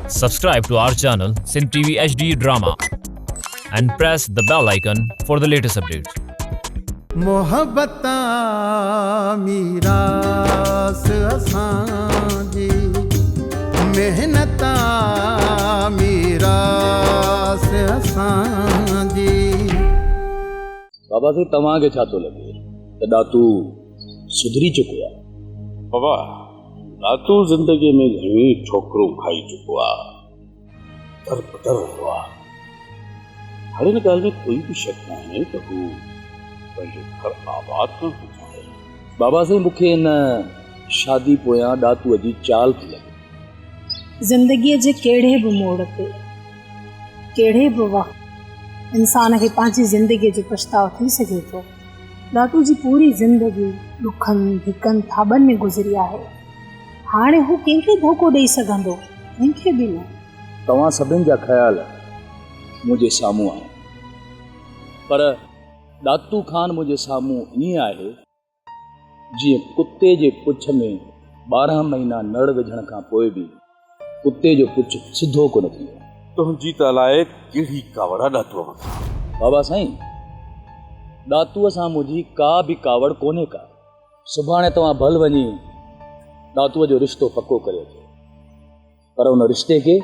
Subscribe to our channel Sindh TV HD Drama and press the bell icon for the latest updates. محبت آ ميراث اسان جي محنت آ ميراث اسان جي. بابا سائين توهان کي ڇا ٿو لڳي ته ڏاتو سڌري چڪو آ؟ بابا ڏاتو زندگيء ۾ گهڻيون ئي ٺوڪرون کائي چڪو آ، در بدر رهيو آ. هاڻي ان ڳالهه ۾ ڪوئي به شڪ ناهي ته هو پنهنجو گهر آباد ڪرڻ ٿو چاهي. بابا سائين مون کي ان شادي پويان ڏاتوء جي چال ٿي لڳي. زندگيء جي ڪهڙي به موڙ تي، ڪهڙي به وقت انسان کي پنهنجي زندگيء جو پڇتاء ٿي سگهي ٿو. ڏاتو جي پوري زندگي ڏکن، ڌڪن، ٿاٻن ۾ گذري آهي. هاڻي هو ڪنهن کي ڌوڪو ڏئي سگهندو؟ ڪنهن کي به نه. توهان سڀني جا خيال منهنجي سامهون آهن، پر ڏاتو خان منهنجي سامهون ائين آهي، جيئن ڪتي جي پڇ ۾ 12 مهينا نڙ وجهڻ کان پوء به ڪتي جو پڇ سڌو ڪونه ٿيندو آهي. تنهنجي ته الائي ڪهڙي ڪاوڙ آ ڏاتوء مٿان. بابا سائين، ڏاتوء سان منهنجي ڪا به ڪاوڙ ڪونهي ڪا. سڀاڻي توهان ڀل وڃي ڏاتوء جو رشتو پڪو ڪري اچو، پر ان رشتي کي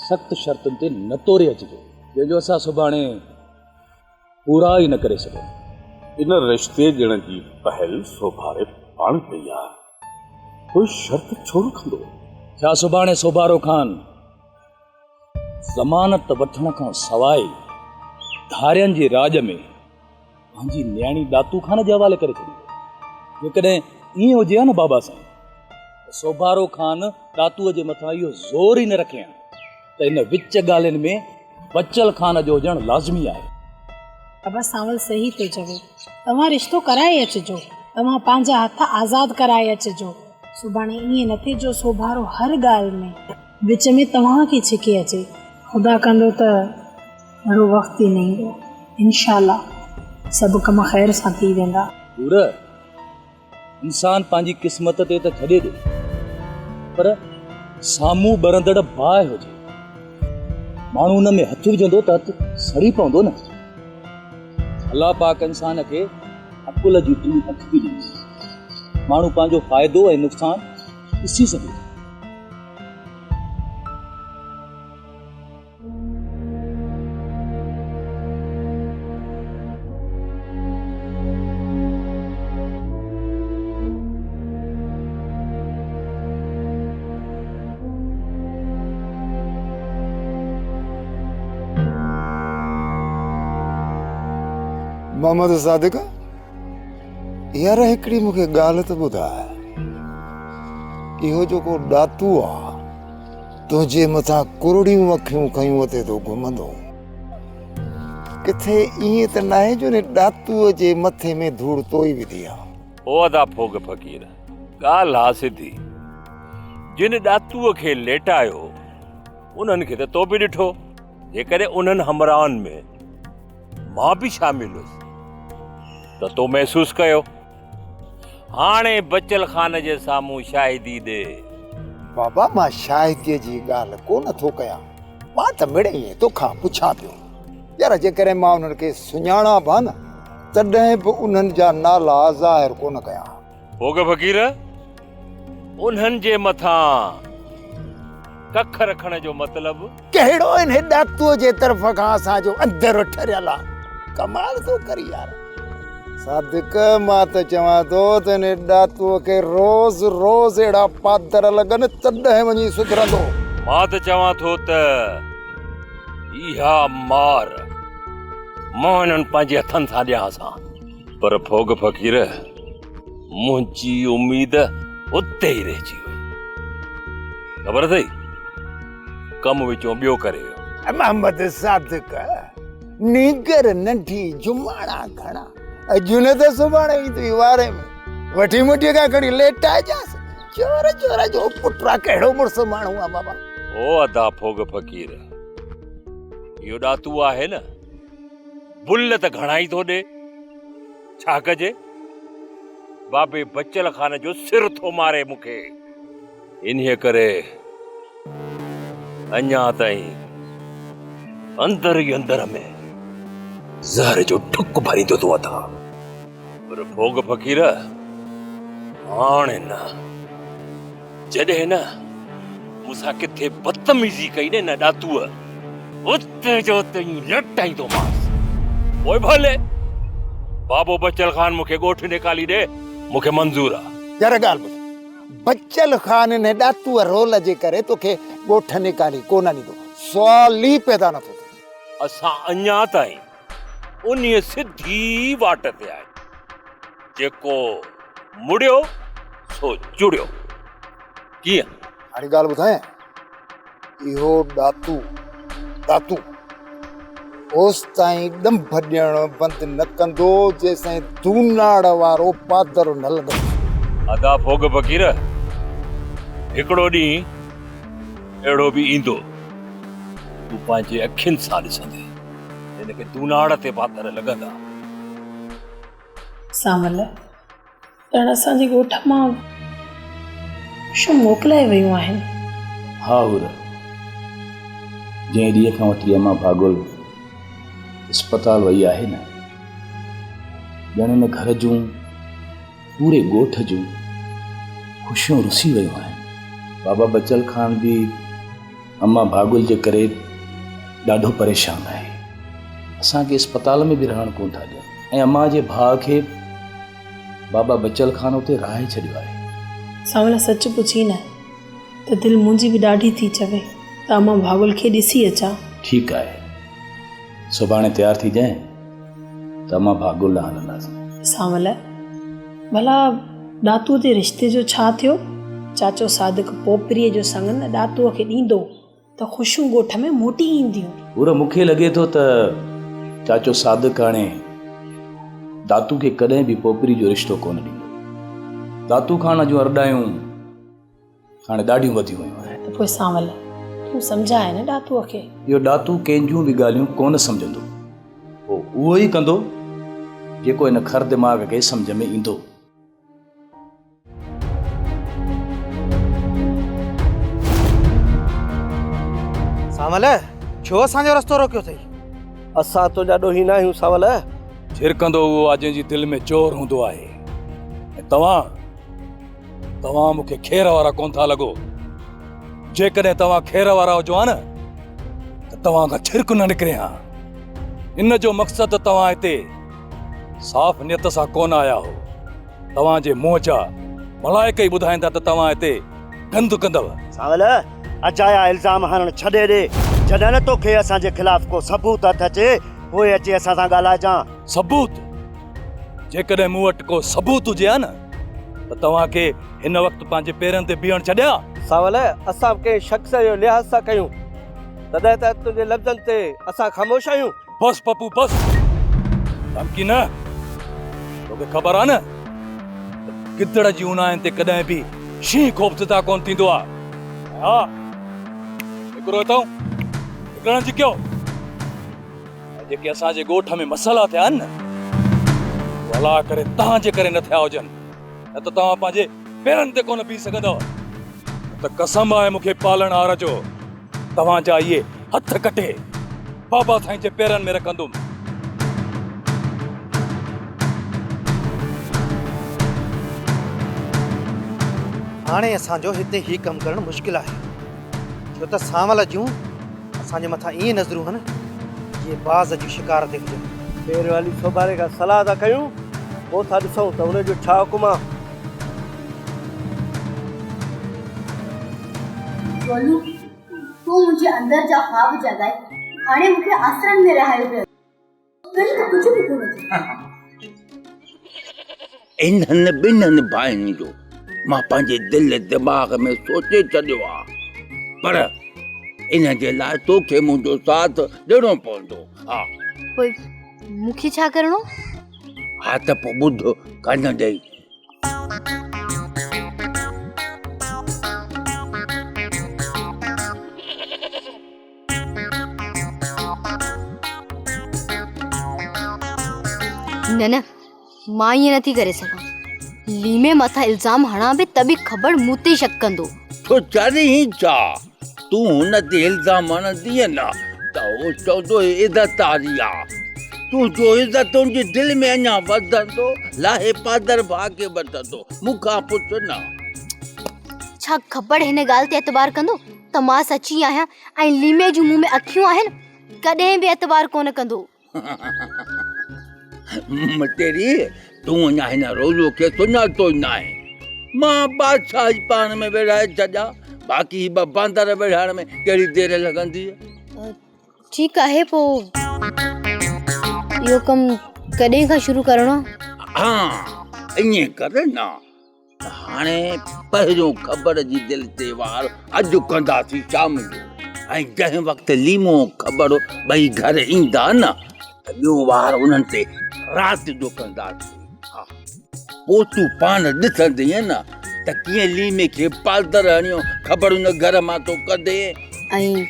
سخت شرطن تي نه توري اچجو، جنهن جو اسان سڀاڻي پورا ئي نه ڪري سگهون. ان رشتي ڏيڻ جي پهل سوڀاري پاڻ ڪئي آ، پوء شرط ڇو رکندو؟ ڇا سڀاڻي سوڀارو خان ضمانت وٺڻ کان سواء ڌارين جي راڄ ۾ پنهنجي نياڻي ڏاتو خان جي حوالي ڪري ڇڏيندو؟ جيڪڏهن ائين هجي ها نه بابا سائين ته سوڀارو خان ڏاتوء جي مٿان اهو زور ئي نه رکي ها ته ان وچ ڳالهين ۾ بچل خان جو هجڻ لازمي آهي. بابا سانول صحيح ٿو چوي. توهان رشتو ڪرائي اچجو. توهان پنهنجا هٿ آزاد ڪرائي اچجو. سڀاڻي ائين نه ٿئي جو سوڀارو هر ڳالهه ۾. وچ ۾ توهان کي ڇڪي اچي. خدا ڪندو ته اهڙو وقت ئي نه ايندو. انشاء الله سڀ ڪم خير سان ٿي ويندا. حور، انسان پنهنجي قسمت تي ته ڇڏي ڏي پر سامهون ٻرندڙ باهه هجي ماڻهو ان ۾ هٿ وجهندو ته هٿ سڙي پوندو نه. الله پاڪ انسان کي عقل جي ٽين اک به ڏني آهي. ماڻهو پنهنجو فائدو ۽ نقصان ڏسي سگهي ٿو. محمد صادق يار هڪڙي مون کي ڳالهه ته ٻڌاء اهو جيڪو ڏاتو آ تنهنجي مٿان ڪرڙيون اکيون کنيون وتي ٿو گهمندو. ڪٿي ائين ته ناهي جو ان ڏاتوء جي مٿي ۾ ڌوڙ تو ئي وڌي آ. او ادا ڦوڳ فقير، ڳالهه آ سڌي. جن ڏاتوء کي ليٽايو، انهن کي ته تو به ڏٺو. جيڪڏهن انهن همراهن ۾ مان به شامل هيس ته تو محسوس ڪيو. هاڻي بچل خان جي سامهون شاهدي ڏي. بابا مان شاهديء جي ڳالهه ڪو نه ٿو ڪيان، مان ته مڙئي ائين توکان پڇان پيو. يار جيڪڏهن مان انهن کي سڃاڻان به ها نه، تڏهن به انهن جا نالا ظاهر ڪو نه ڪيان ها. ڀوڳ فقير، انهن جي مٿان ڪک رکڻ جو مطلب؟ ڪهڙو انهي ڏاتوء جي طرف کان اسان جو اندر ٺريل آ. ڪمال ٿو ڪرين يار. صادق، مان ته چوان ٿو ته انهي ڏاتوء کي روز روز اهڙا پادر لڳن تڏهن وڃي سڌرندو. مان ته چوان ٿو ته اها مار مان انهن پنهنجي هٿن سان ڏيانس ها. پر ڦوڳ فقير، منهنجي اميد اتي ئي رهجي وئي. خبر اٿئي، ڪم وچون ٻيو ڪري ويو. محمد صادق، نينگر ننڍي جماڻا گهڻا، اڄ نه ته سڀاڻي ايندوئي واري ۾، وٺي مٺيء کان کڻي ليٽائجانس. چور چور جو پٽ آ، ڪهڙو مڙس ماڻهو آ بابا. او ادا ڦوڳ فقير، اهو ڏاتو آهي نه، بل ته گهڻا ئي ٿو ڏي، ڇا ڪجي؟ بابي بچل خان جو سر ٿو ماري مون کي. انهيء ڪري اڃا تائين اندر ئي اندر ۾ زهر جو ڍڪ ڀريندو ٿو وتان. پر ڀوڳ فقير هاڻي نه. جڏهن نه مون سان ڪٿي بدتميزي ڪئي نه هن ڏاتوء، اتي جو اتي ئي لٽائيندومانس. پوء ڀلي بابو بچل خان مون کي ڳوٺ نيڪالي ڏي، مون کي منظور آ. يار ڳالهه ٻڌ، بچل خان ان ڏاتوء رول جي ڪري توکي ڳوٺ نيڪالي ڪونه ڏيندو، سوال ئي پيدا نٿو ٿئي. اسان اڃا تائين انهيء سڌي واٽ تي آهيون. جيڪو مڙيو سو جڙيو. ڪيئن؟ هاڻي ڳالهه ٻڌايان، اهو ڏاتو، ڏاتو، اوستائين ڏنڀ ڏيڻ بند نه ڪندو، جيستائين دوناڙ وارو پادر نه لڳندو. ادا ڦوڳ فقير، هڪڙو ڏينهن اهڙو به ايندو، تون پنهنجي اکين سان ڏسندين، هن کي دوناڙ تي پادر لڳندا. سانول، ڄڻ اسان جي ڳوٺ مان خوشيون موڪلائي ويون آهن. ها حور، جنهن ڏينهن کان وٺي امان ڀاڳل اسپتال وئي آهي نه، ڄڻ ان گهر جون، پوري ڳوٺ جون خوشيون رسي ويون آهن. بابا بچل خان به امان ڀاڳل جي ڪري ڏاڍو پريشان آهي. اسان کي اسپتال ۾ به رهڻ ڪونه ٿا ڏين ۽ امان جي ڀاء کي بابا بچل خان اتي رهائي ڇڏيو آهي. سانول سچ پڇين نه ته دل منهنجي به ڏاڍي ٿي چوي ته امان ڀاڳل کي ڏسي اچان. ٺيڪ آهي سڀاڻي تيار ٿيجانء ته امان ڀاڳل ڏانهن هلنداسين. سانول ڀلا ڏاتوء جي رشتي جو ڇا ٿيو؟ چاچو صادق پوپريء جو سڱ نه ڏاتوء کي ڏيندو ته خوشيون ڳوٺ ۾ موٽي اينديون. حور مون کي لڳي ٿو ته چاچو صادق هاڻي داتو کي ڪڏهن به پوپري جو رشتو ڪونه ڏيندو. داتو خان جون ارڏايون هاڻي ڏاڍيون وڌيون ويون آهن. ته پوء سانول تون سمجهاء نه ڏاتوء کي. اهو ڏاتو ڪنهن جون به ڳالهيون ڪونه سمجهندو. هو اهو ئي ڪندو جيڪو هن خر دماغ کي سمجهه ۾ ايندو. سانول، ڇو اسان جو رستو روڪيو اٿئي؟ اسان تنهنجا ڏوهي نه آهيون سانول. ڇرڪندو اهو آهي جنهن جي دل ۾ چور هوندو آهي ۽ توهان توهان مون کي کير وارا ڪونه ٿا لڳو. جيڪڏهن توهان کير وارا هجو ها نه ته توهان کان ڇرڪ نه نڪري ها. ان جو مقصد ته توهان هتي صاف نيت سان ڪونه آيا هو. توهان جي منهن جا ملائڪ ئي ٻڌائين ٿا ته توهان هتي گند ڪندؤ. سانول، اجايا الزام هڻڻ ڇڏي ڏي. جڏهن نه توکي اسان جي خلاف ڪو ثبوت هٿ اچي، پوء اچي اسان سان ڳالهائجان. ثبوت؟ جيڪڏهن مون وٽ ڪو ثبوت هجي ها نه ته توهان کي هن وقت پنهنجي پيرن تي بيهڻ ڇڏيان. سانول، اسان به ڪنهن شخص جو لحاظ ٿا ڪيون، تڏهن ته تنهنجي لفظن تي اسان خاموش آهيون. بس پپو بس، ڌمڪي نه. توکي خبر آ نه ته گدڙ جي اونائن تي ڪڏهن به شينهن خوفزده ڪونه ٿيندو آ. ۽ ها، نڪرو هتئون، نڪرڻ جي ڪيو. ۽ جيڪي اسان جي ڳوٺ ۾ مسئلا ٿيا آهن نه، اهي الله ڪري توهان جي ڪري نه ٿيا هجن، نه ته توهان پنهنجي پيرن تي ڪونه بيهي سگهندؤ. نه ته قسم آهي مون کي پالڻهار جو، توهان جا اهي هٿ ڪٽي بابا سائين جي پيرن ۾ رکندم. هاڻي اسان جو هتي هي ڪم ڪرڻ مشڪل آهي، ڇو ته سانول جون اسان جي مٿان ائين نظرون هن، جيئن باز جون شڪار تي هجن. پهريون هلي سوڀاري کان صلاح ٿا ڪيون، پوء ٿا ڏسون ته هن جو ڇا حڪم آ. گولو، تون منهنجي اندر جا خواب جاڳائي هاڻي مون کي آسرن ۾ رهايو پيو اٿئي. ته ڪجهه به ڪونه ٿيو. انهن ٻنهن ڀائن جو مان پنهنجي دل دماغ ۾ سوچي ڇڏيو آ، پر ان جي لاء توکي منهنجو ساٿ ڏيڻو پوندو. ها. پوء مون کي ڇا ڪرڻو؟ ها ته پوء ٻڌ ڪن ڏئي. نه نه مان ائين نٿي ڪري سگهان. ليمي مٿان الزام هڻان به ته به کبڙ مون تي شڪ ڪندو. ڇو چرين ڇا؟ تون هن تي الزام هڻندينء نه ته هو چوندو هي عزت واري آ. تنهنجو عزت هن جي دل ۾ اڃا وڌندو، لاهي پادر ڀاء کي وٺندو. مون کان پڇ نه. ڇا کبڙ هن ڳالهه تي اعتبار ڪندو ته مان سچي آهيان ۽ ليمي جون مون ۾ اکيون آهن؟ ڪڏهن به اعتبار ڪونه ڪندو. متيري، تون اڃا هن رولو کي سڃاتو ئي ناهي. مان بادشاهه ئي پاڻ ۾ ويڙهائي ڇڏيا، باقي هي ٻه باندر ويڙهائڻ ۾ ڪهڙي دير لڳندي؟ ٺيڪ آهي، پوء اهو ڪم ڪڏهن کان شروع ڪرڻو آهي؟ ها، ائين ڪر نه ته هاڻي پهريون کبڙ جي دل تي وار اڄ ڪنداسين شام جو ۽ جنهن وقت ليمو کبڙ ٻئي گهر ايندا نه ته ٻيو وار انهن تي رات جو ڪنداسين. ها پوء تون پاڻ ڏسندينء نه ته ڪيئن ليمي کي پالدر هڻيو کبڙ ان گهر مان ٿو ڪڍي. ۽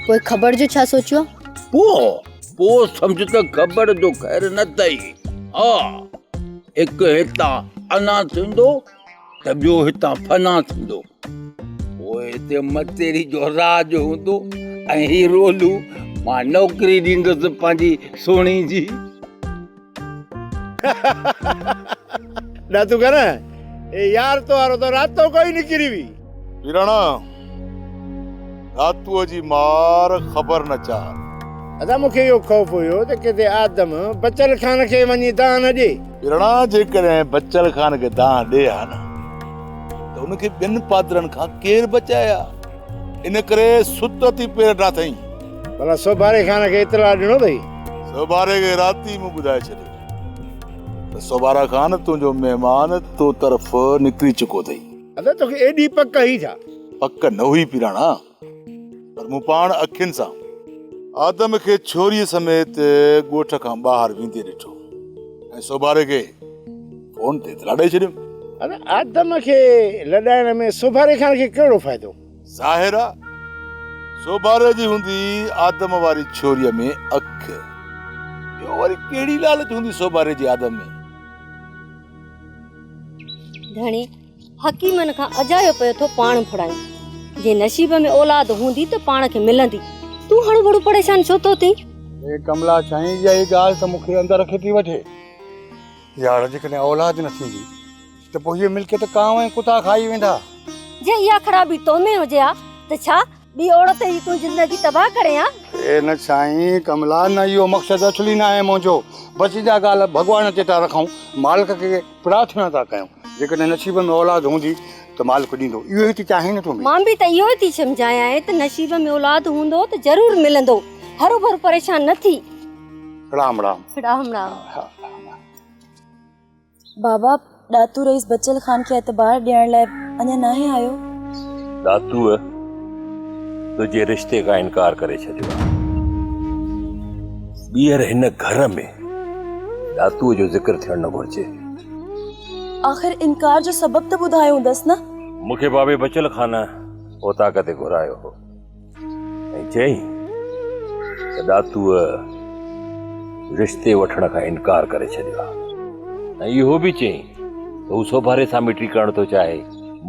پوء کبڙ جو ڇا سوچيو؟ پوء سمجهه ته کبڙ جو خير نه اٿئي. ها هڪ هتان انا ٿيندو ته ٻيو هتان فنا ٿيندو. پوء هتي متيري جو راڄ هوندو ۽ هي رولو مان نوڪري ڏيندس پنهنجي سهڻي جي. ڏاتو ڪر اي يار تو وارو ته راتو ڪوئي نڪري وي. پيراڻا راتوء جي مار خبر نه چار. ادا مون کي اهو خوف هيو ته ڪٿي آدم بچل خان کي وڃي دانهن نه ڏي. پيراڻا جيڪڏهن بچل خان کي دانهن ڏي ها نه ته ان کي ٻين پادرن کان ڪير بچائي ها. ان ڪري ستت ئي پير ڊاٿئين. ڀلا سوڀاري خان کي اطلاع ڏنو اٿئي؟ سوڀاري کي رات ئي مون ٻڌائي ڇڏيو ته سوڀارا خان تنهنجو مهمان تو طرف نڪري چڪو اٿئي. ادا توکي ايڏي پڪ هئي ڇا؟ پڪ نه هئي پيراڻا، پر مون پاڻ اکين سان آدم کي ڇوريء سميت ڳوٺ کان ٻاهر ويندي ڏٺو ۽ سوڀاري کي فون تي اطلاع ڏئي ڇڏيم. ادا آدم کي لڏائڻ ۾ سوڀاري خان کي ڪهڙو فائدو؟ ظاهر آ سوڀاري جي هوندي آدم واري ڇوريء ۾ اک. ٻيو وري ڪهڙي لالچ هوندي سوڀاري جي آدم ۾. ڌڻي، حڪيمن کان اجايو پيو ٿو پاڻ ڦڙائين. جي نصيب ۾ اولاد هوندي ته پاڻ کي ملندي. تون هڙوڀڙو پريشان ڇو ٿو ٿين؟ اي ڪملا سائين اها ئي ڳالهه ته مون کي اندر کي ٿي وٺي. يار جيڪڏهن اولاد نه ٿيندي ته پوء هيء ملڪيت ڪانء ۽ ڪتا کائي ويندا. جي اها خرابي تو ۾ هجي ها ته ڇا ٻي عورت جي تون زندگي تباهه ڪرين ها؟ اي نه سائين ڪملا نه اهو مقصد اصلي ناهي منهنجو. بس اها ڳالهه ڀڳوان تي ٿا رکون، مالڪ کي پرارٿنا ٿا ڪيون، جيڪڏهن نصيب ۾ اولاد هوندي ته مالڪ ڏيندو. اهو ئي ٿي چاهين نه تون به. مان به ته اهو ئي ٿي سمجهايانء ته نصيب ۾ اولاد هوندو ته ضرور ملندو. هروڀرو پريشان نه ٿي. رام رام. رام رام. بابا، ڏاتو رئيس بچل خان کي اعتبار ڏيڻ لاء اڃا ناهي آيو؟ ڏاتوء تنهنجي رشتي کان انڪار ڪري ڇڏيو آهي. ٻيهر هن گهر ۾ ڏاتوء جو ذڪر ٿيڻ نه گهرجي. آخر انڪار جو سبب ته ٻڌايو هوندس نه؟ مون کي بابي بچل خان اوطاق تي گهرايو هو. ۽ چيائين ته ڏاتوء رشتي وٺڻ کان انڪار ڪري ڇڏيو آهي ۽ اهو به چيائين ته هو سوڀاري سان مٽي ڪرڻ ٿو چاهي.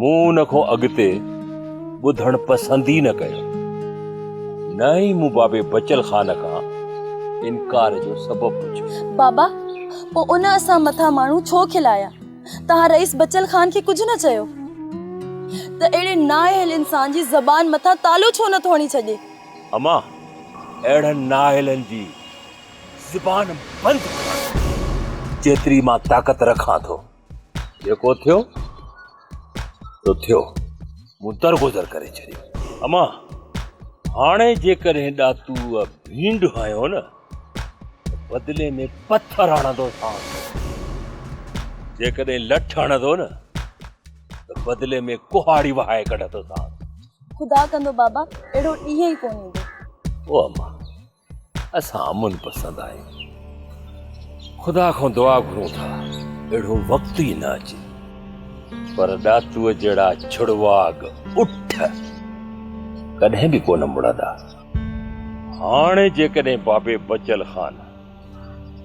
مون ان کان اڳتي ٻڌڻ پسند ئي نه ڪيو، نه ئي مون بابي بچل خان کان انڪار جو سبب پڇيو. بابا، پوء ان اسان مٿان ماڻهو ڇو کلايا؟ توهان رئيس بچل خان کي ڪجهه نه چيو ته اهڙي نااهل انسان جي زبان مٿان تالو ڇو نه ٿو هڻي ڇڏي. امان، اهڙن نااهلن جي زبان بند ڪرڻ جيتري مان طاقت رکان ٿو. جيڪو ٿيو سو ٿيو، مون درگذر ڪري ڇڏيو. امان، هاڻي جيڪڏهن ڏاتوء ڀينڊ هنيو نه ته بدلي ۾ پٿر هڻندوسانس. جيڪڏهن لٺ هڻندو نه ته بدلي ۾ ڪهاڙي وهائي ڪڍندوسانس. خدا ڪندو بابا اهڙو ڏينهن ئي ڪونه ايندو. او اما، اسان امن پسند آهيون. خدا کان دعا گهرون ٿا اهڙو وقت ئي نه اچي. پر ڏاتوء جهڙا ڇڙواڳ اٺ ڪڏهن به ڪونه مڙندا. هاڻي جيڪڏهن بابي بچل خان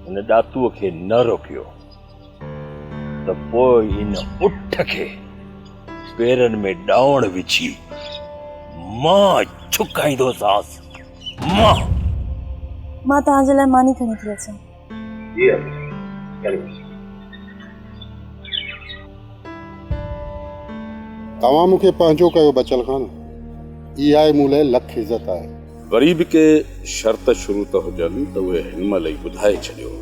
هن ڏاتوء کي نه روڪيو ته پوء ان اٺ کي پيرن ۾ ڏانوڻ وجهي مان ڇڪائيندوسانس، مان. مان توهان جي لاء ماني کڻي ٿي اچان. جي امي، کڻي اچ. توهان مون کي پنهنجو ڪيو بچل خان، اها ئي مون لئه لک عزت آهي. وري به ڪي شرط شروط هجن ته اهي هن مهل ئي ٻڌائي ڇڏيو.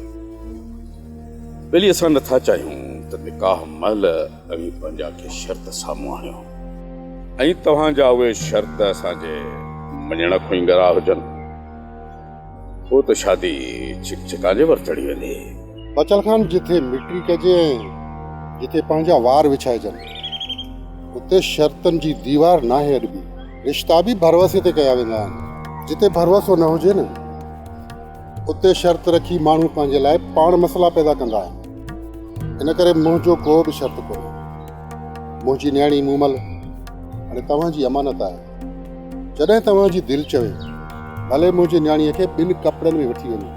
ٻيلي اسان نٿا چاهيون ته نڪاح مهل اوهين پنهنجا ڪي شرط سامهون آڻيو ۽ توهان جا اهي شرط اسان جي مڃڻ کان ئي ڳرا هجن. پوء ته شادي ڇڪ ڇڪان جي ور چڙهي ويندي. بچل خان جٿي مٽي ڪجي ۽ جٿي پنهنجا وار وڇائجن، اتي شرطن جي ديوار ناهي اڏبي. رشتا به ڀروسي تي ڪيا ويندا آهن. جتي ڀروسو نه هجي نه، اتي شرط رکي ماڻهو پنهنجي لاء پاڻ مسئلا پيدا ڪندا آهن. ان ڪري منهنجو ڪو به شرط ڪونهي. منهنجي نياڻي مومل هاڻي توهان جي امانت آهي. جڏهن توهان جي دل چوي، ڀلي منهنجي نياڻيء کي ٻن ڪپڙن ۾ وٺي وڃو،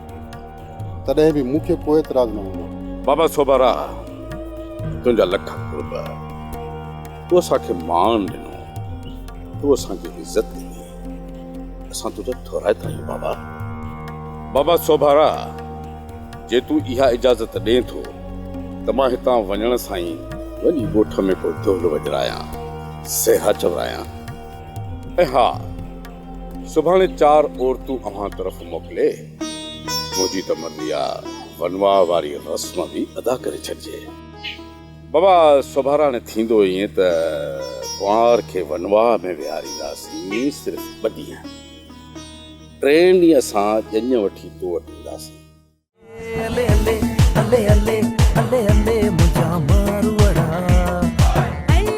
تڏهن به مون کي ڪو اعتراض نه هوندو. بابا سوڀارا، تنهنجا لک قرب. تو اسان کي مان ڏنو، تو اسان کي عزت ڏني، اسان تنهنجا ٿورائتا آهيون بابا. بابا سوڀارا، جي تون اها اجازت ڏين ٿو ته مان هتان وڃڻ سان ئي وڃي ڳوٺ ۾ ڪو دهل وڄرايان، سهرا چورايان ۽ ها سڀاڻي چار عورتون اوهان طرف موڪلي منهنجي ته مرضي آ ونواهه واري رسم به ادا ڪري ڇڏجي. بابا سڀاراڻي ٿيندو ائين ته ڪنوار کي ونواهه ۾ ويهارينداسين صرف ٻه ڏينهن. ٽئين ڏينهن اسان ڄڃ وٺي تو وٽ اينداسين. الي الي الي الي الي الي منهنجا ماروئڙا. الي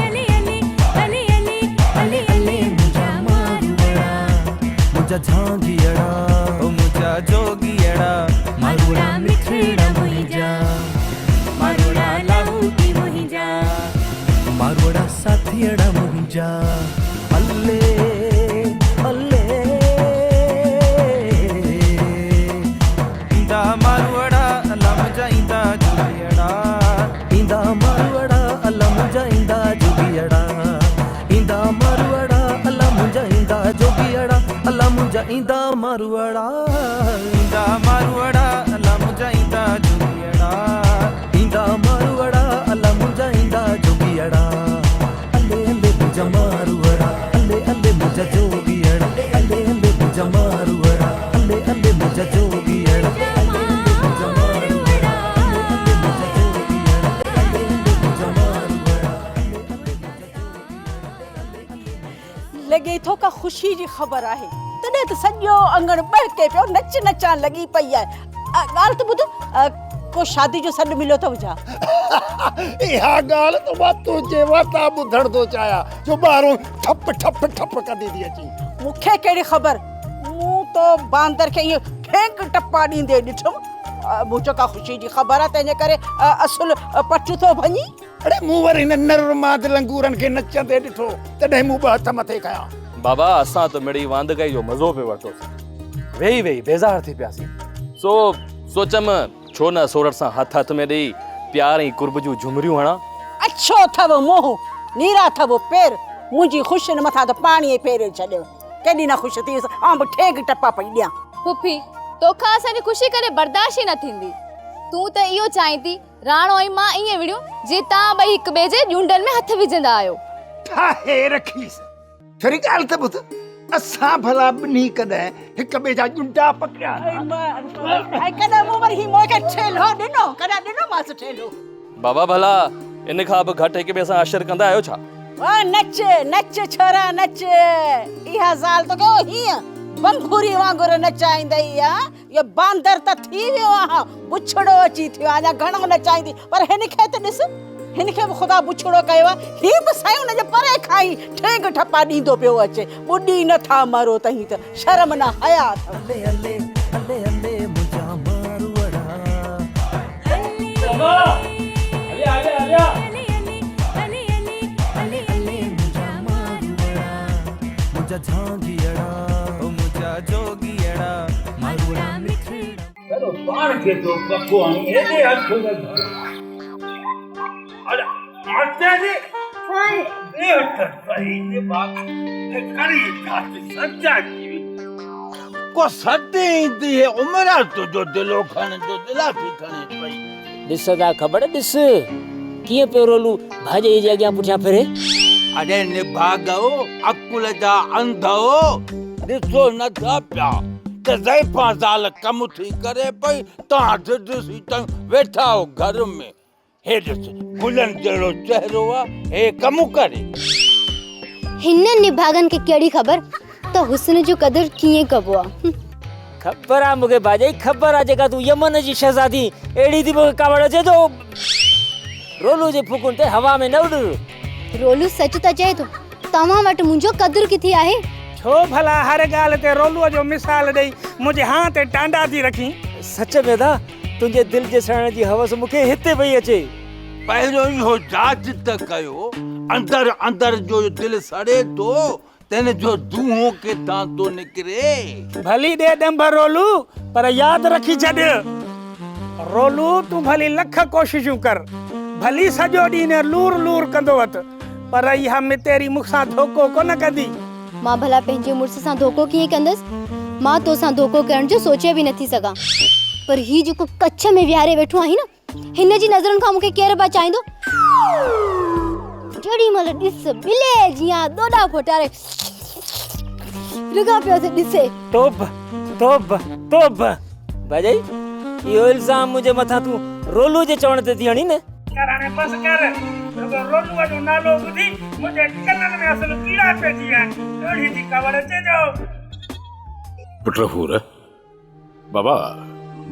الي الي الي الي الي الي منهنجا ماروئڙا. منهنجا جهانگيئڙا او منهنجا جوڳيئڙا. ماروئڙا مٺڙا منهنجا ماروئڙا لاهوتي منهنجا. ماروئڙا ساٿيئڙا منهنجا. الي الي ايندا ماروئڙا الا منهنجا ايندا جوڳيئڙا. ايندا ماروئڙا الا منهنجا ايندا جوڳيئڙا. ايندا ماروئڙا الا منهنجا ايندا جوڳيئڙا. الا منهنجا ايندا ماروئڙا. ايندا ماروئڙا الا منهنجا ايندا جوڳيئڙا. ايندا ماروئڙا الا منهنجا ايندا جوڳيئڙا. الي الي منهنجا ماروئڙا الي الي منهنجا جوڳيئڙا الي الي منهنجا ماروئڙا الي الي منهنجا جوڳيئڙا الي الي منهنجا ماروئڙا الي الي منهنجا جوڳيئڙا الي الي منهنجا ماروئڙا الي الي منهنجا جوڳيئڙا. لڳي ٿو ڪا خوشي جي خبر آهي تڏهن ته سڄو اڱڻ ٻهڪي پيو نچ نچان لڳي پئي آهي. ڳالهه ته ٻڌ ڪو شادي جو سڏ مليو اٿو ڇا؟ اها ڳالهه ته مان تنهنجي واتان ٻڌڻ ٿو چاهيان جو ٻاهرون ٺپ ٺپ ٺپ ڪندي ٿي اچين. مون کي ڪهڙي خبر، مون تو باندر کي ائين ڦينڪ ٽپا ڏيندي ڏٺم. مون چيو ڪا خوشي جي خبر آهي تنهنجي ڪري اصل پٽ ٿو ڀڃي. اڙي مون وري هن نر ماد لنگورن کي نچندي ڏٺو تڏهن مون ٻه هٿ مٿي ڪيا. بابا اسان ته مڙئي واندڪائي جو مزو پئي ورتوسين. ويهي ويهي بيزار ٿي پياسين. سو سوچيم ڇو نه سورٺ سان هٿ هٿ ۾ ڏيئي پيار ۽ قرب جون جهمريون هڻان. اڇو اٿئو منهن، نيرا اٿئو پير، منهنجي خوشين مٿان ته پاڻي ئي ڦيري ڇڏيو. ڪيڏي نه خوش ٿي هيس، آئون به ٺيڳ ٽپا پئي ڏيان. پڦي، توکان اسان جي خوشي ڪڏهن برداشت ئي نه ٿيندي. تون ته اهو چاهين ٿي راڻو ۽ مان ائين وڙهيون جيئن توهان ٻئي هڪ ٻئي جي ڄونڊن ۾ هٿ وجهندا آهيو. ٺاهي رکيس. ٿوري ڳالهه ته ٻڌ، اسان ڀلا ٻنهي ڪڏهن هڪ ٻئي جا ڄونڊا پڪڙيا آهن؟ ۽ ڪڏهن مون وري هي مون کي ٺيلهو ڏنو؟ ڪڏهن ڏنومانس ٺيلهو؟ بابا ڀلا ان کان به گهٽ هڪ ٻئي سان حشر ڪندا آهيو ڇا؟ او نچ نچ ڇورا نچ، اها زال توکي او هيئن بنڀوري وانگر نچائيندئي ها. اهو باندر ته ٿي ويو آهان، بڇڙو اچي ٿيو آهي، اڃا گهڻو نچائيندي، پر هن کي ته ڏس، هن کي به خدا بڇڙو ڪيو آهي، هي به سائين ان جي پري کان ئي ٺينگ ٺپا ڏيندو پيو اچي، ٻڏي نه ٿا مرو ته هي ته شرم نه حيا اٿو. الي الي الي الي منهنجا ماروئڙا. بابا هليا هليا هليا. الي الي الي الي منهنجا ماروئڙا. منهنجا جهانگيئڙا او منهنجا جوڳيئڙا. ماروئڙا مٺڙا. ڪڏو پاڻ کي ٿو پڪو هڻي ايڏي هٿ وڌ. اڙي اچي جي. آهي. ويهه ته سهي نڀاڳ، کڻي جاچ سچا جي. ڪو سڏ ايندي هي عمر آ تنهنجو دلو کڻي جو دلاسي کڻي پئي. ڏس ادا کٻڙ ڏس ڪيئن پيو رولو ڀاڄائيء جي اڳيان پٺيان ڦري. اڙي نڀاڳؤ عقل جا انڌؤ ڏسو نه ٿا پيا ته زائفان زال ڪم ٿي ڪري پئي توهان ڍڍ سيٽان ويٺا آهيو گهر ۾. هي ڏس گلن جهڙو چهرو آ هي ڪم ڪري. هنن نڀاڳن کي ڪهڙي خبر ته حسن جو قدر ڪيئن ڪبو آ. خبر آ مونکي ڀاڄائي خبر آ جيڪا تون يمن جي شهزادي اهڙي ٿي مونکي ڪاوڙ اچي جو رولو جي ڦوڪن تي هوا ۾ نه اڏر. رولو سچ ته چئي ٿو توهان وٽ منهنجو قدر ڪٿي آهي. ڇو ڀلا هر ڳالهه تي رولوء جو مثال ڏئي منهنجي هانء تي ٽانڊا ٿي رکين. سچ ۾ ادا تنهنجي دل جي سڙڻ جي هوس مون کي هتي پئي اچي. پهريون اهو جاچ ته ڪيو، اندر اندر جو دل سڙي ٿو، تنهن جو دونهون ڪٿان ٿو نڪري. ڀلي ڏي ڏنڀ رولو، پر ياد رکي ڇڏ. رولو تون ڀلي لک ڪوششون ڪر، ڀلي سڄو ڏينهن لور لور ڪندو وت، پر اها متيري مون سان ڌوڪو ڪونه ڪندي. مان ڀلا پنهنجي مڙس سان ڌوڪو ڪيئن ڪندس؟ مان توسان ڌوڪو ڪرڻ جو سوچي به نٿي سگهان. پر هي جيڪو ڪڇ ۾ ويهاري ويٺو آهين نه، هن جي نظرن کان مون کي ڪير بچائيندو؟ جيڏي مهل ڏس ٻلي جيان ڏوڏا ڦوٽاري رڳا پيو ٿو ڏسي. توبه توبه توبه ڀاڄائي اهو الزام منهنجي مٿان تون رولو جي چوڻ تي ٿي هڻين نه؟ ڪر هاڻي بس ڪر. رڳو رولوء جو نالو ٻڌي منهنجي ڪنن ۾ اصل ڪيڙا پئجي ويا آهن. اهڙي ٿي ڪاوڙ اچي جو. پٽ حور، بابا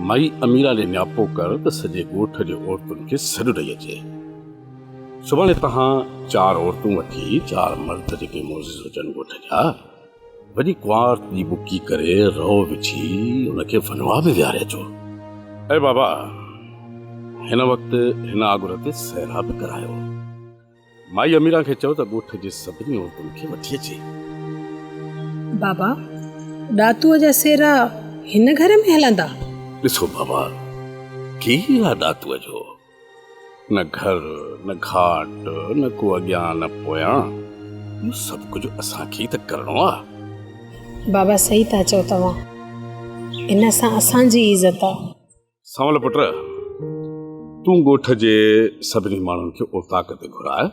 مائي اميرا ڏي نياپو ڪر ته سڄي ڳوٺ جي عورتن کي سڏ ڏئي اچي. سڀاڻي تهان چار عورتون وٺي چار مرد جيڪي معزز هجن ڳوٺ جا، وڃي ڪنوار جي ٻڪي ڪري رئو وجهي ان کي ونواهه ۾ ويهاري اچو. اي بابا! هن وقت هن آڳر تي سهرا به ڪرايو. مائي اميران کي چئو ته ڳوٺ جي سڀني عورتن کي وٺي اچي. بابا! ڏاتوء جا سهرا هن گهر ۾ هلندا؟ ڏسو بابا! ڪير آ ڏاتوء جو؟ نه گهر، نه گهاٽ، نه ڪو اڳيان نه پويان، اهو سڀ ڪجهه اسان کي ئي ته ڪرڻو آ. بابا صحيح ٿا چئو توهان، ان سان اسان جي عزت آ. سانول پٽ، تون ڳوٺ جي سڀني ماڻهن کي اوطاق تي گهراء،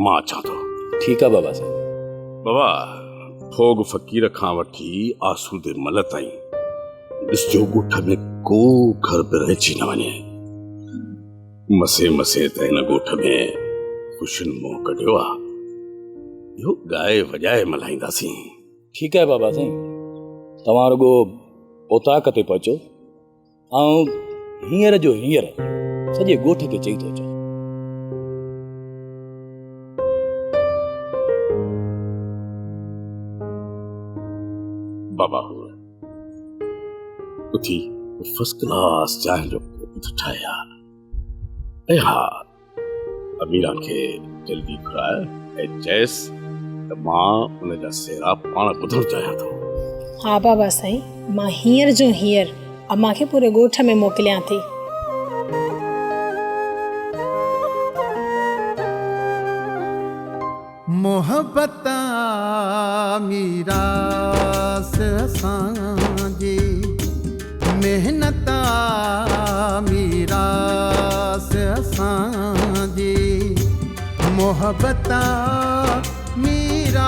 مان اچان ٿو. ٺيڪ آ بابا سائين. بابا، ڦوڳ فقير کان وٺي آسودي مل تائين ڏسجو ڳوٺ ۾ ڪو گهر به رهجي نه وڃي. مسي مسي ته هن ڳوٺ ۾ خوشين منهن ڪڍيو آ. اهو ڳائي وڄائي ملهائينداسين. ٺيڪ آهي بابا سائين، توهان رڳو اوطاق تي پهچو، آئون هينئر جو هينئر سڄي ڳوٺ کي چئي ٿو اچان. بابا هو اٿي فرسٽ ڪلاس چانهه جو ڪوپ ٿو ٺاهي ها ۽ ها اميران کي جلدي گهراء ۽ چئيس ته مان ان جا سهرا پاڻ ٻڌڻ چاهيان ٿو. ها بابا سائين، مان هينئر جو هينئر امان کي پوري ڳوٺ ۾ موڪليان ٿي. محبت آ ميراث اسان جي محنت آ ميراث اسان جي محبت آ ميراث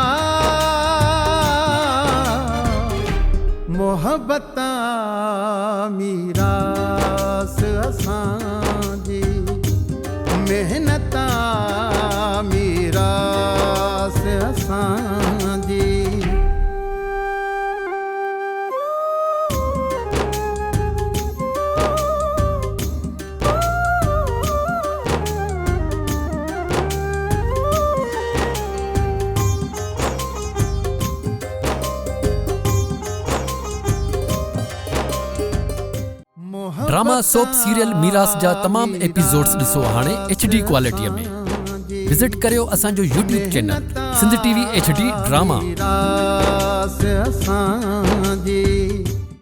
محبت آ ميراث اسان جي محنت آ ميراث اسان جي. ڊراما سوپ سيريل ميراث جا تمام ايپيسوڊز ڏسو هاڻي ايڇ ڊي ڪوالٽي ۾ وزٽ ڪريو اسان جو YouTube channel Sindh T V H D drama. ميراث اسان